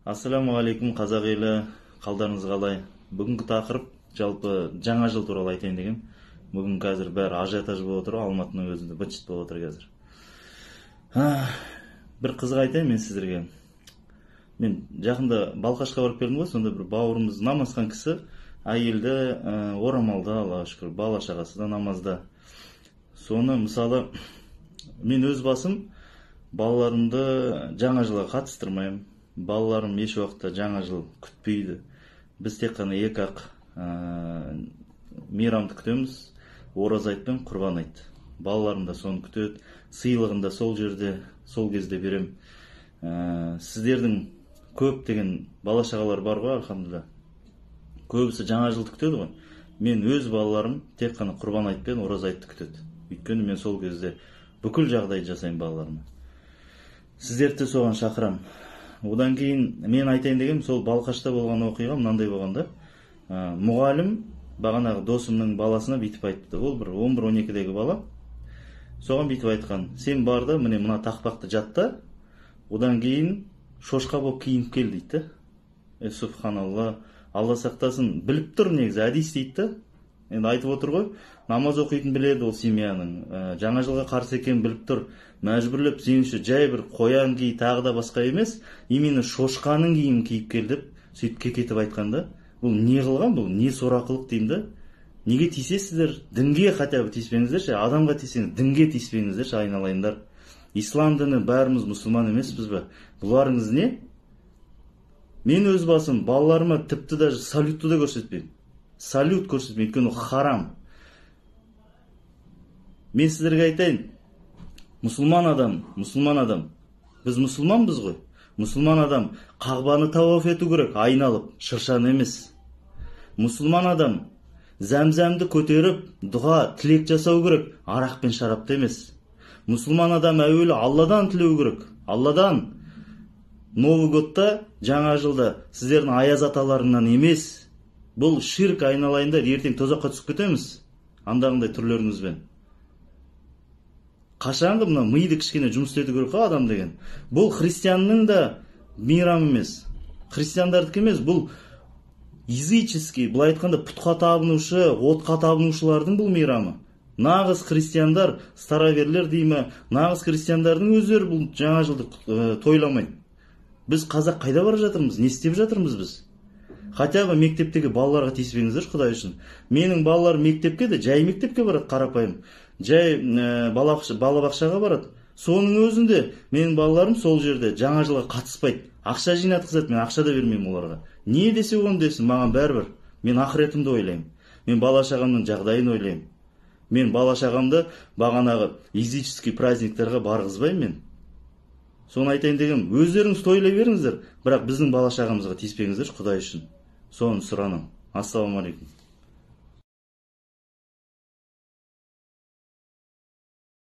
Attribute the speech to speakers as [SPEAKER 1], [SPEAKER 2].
[SPEAKER 1] Ассалаумағалейкум, қазақ елі, қалдарыңыз қалай? Бүгінгі тақырып жалпы жаңа жыл туралы айтайын деген. Бүгін қазір бәрі ажиотаж болып отыр, Алматының өзінде быт-шыт болып отыр қазір. Бір қызық айтайын мен сіздерге. Мен жақында Балқашқа барып келдім ғой, сонда бір бауырымыз намазхан кісі, әйелді орамалда, Аллаға шүкір, бала шағасы да намазда. Соны мысалы мен өз басым балаларымды жаңа жылға қатыстырмаймын. Балаларым еш уақытта жаңа жыл күтпейді. Біз тек қана екі ақ мейрамды күтеміз. Ораза айт пен Құрбан айт. Балаларым да соны күтеді. Сыйлығын да сол жерде, сол кезде берем. Сіздердің көптеген бала шағалар бар ғой, альхамдулилля. Көбісі жаңа жылды күтеді ғой. Мен өз балаларым тек қана Құрбан айт пен Ораза айтты күтеді. Өйткені мен сол кезде бүкіл жағдайды жасаймын балаларыма. Сіздерді де соған шақырамын. Одан кейін мен айтайын дегенім, сол Балқашта болған оқиға мынандай болған да. Мұғалім бағанағы досымның баласына бүйтіп айтты. Ол бір 11-12-дегі бала. Соған бүйтіп айтқан: сен бар да міне мына тақпақты жатта, одан кейін шошқа болып киініп кел дейді. Субханалла, Алла сақтасын, біліп тұр негізі, әдис дейді да. Енді айтып отыр ғой, намаз оқитын біледі ол семьяның, жаңа жылға қарсы екенін біліп тұр. Мәжбүрлеп сен үшін жай бір қоян ки, тағы да басқа емес, именно шошқаның киімін киіп кел деп сөйтіп кекетіп айтқан да. Бұл не қылған, бұл не сорақылық деймін да. Неге тиісесіздер? Дінге хотя бы тиіспеңіздерші, адамға тиіссеңіз, дінге тиіспеңіздерші, айналайындар. Ислам діні, бәріміз мұсылман емеспіз бе? Бұларыңыз не? Мен өз басым балаларыма тіпті даже салютты да көрсетпеймін. Салют көрсетпеймін, өйткені ол харам. Мен сіздерге айтайын, мұсылман адам, мұсылман адам, біз мұсылманбыз ғой. Мұсылман адам Қағбаны тауаф ету керек, айналып, шыршаны емес. Мұсылман адам зәмзәмді көтеріп, дұға, тілек жасау керек, арақ пен шарапты емес. Мұсылман адам әуелі Алладан тілеу керек, Алладан. Новый годта, жаңа жылда сіздердің аяз аталарыңнан емес. Бұл ширк, айналайындар, ертең тозаққа түсіп кетеміз андағындай түрлеріңізбен. Қашанғы мына миды кішкене жұмыс істету керек қой адам деген. Бұл христианның да мейрамы емес, христиандардікі емес, бұл языческий, былай айтқанда пұтқа табынушы, отқа табынушылардың бұл мейрамы. Нағыз христиандар, староверлер дей ме, нағыз христиандардың өздері бұл жаңа жылды тойламайды. Біз қазақ қайда бара жатырмыз, не істеп жатырмыз біз? Хотя бы мектептегі балаларға тиіспеңіздерші, Құдай үшін. Менің балаларым мектепке де жай мектепке барады, қарапайым. Жай балабақшаға барады. Соның өзінде менің балаларым сол жерде жаңа жылға қатыспайды. Ақша жинатқызады, мен ақша да бермеймін оларға. Не десе оны десін, маған бәрібір. Мен ақыретімді ойлаймын. Мен бала шағамның жағдайын ойлаймын. Мен бала шағамды бағанағы языческий праздниктарға барғызбаймын мен. Соны айтайын дегенім, өздеріңіз тойлай беріңіздер, бірақ біздің бала шағамызға тиіспеңіздерші, Құдай үшін. Соны сұранамын. Ассалаумағалейкум.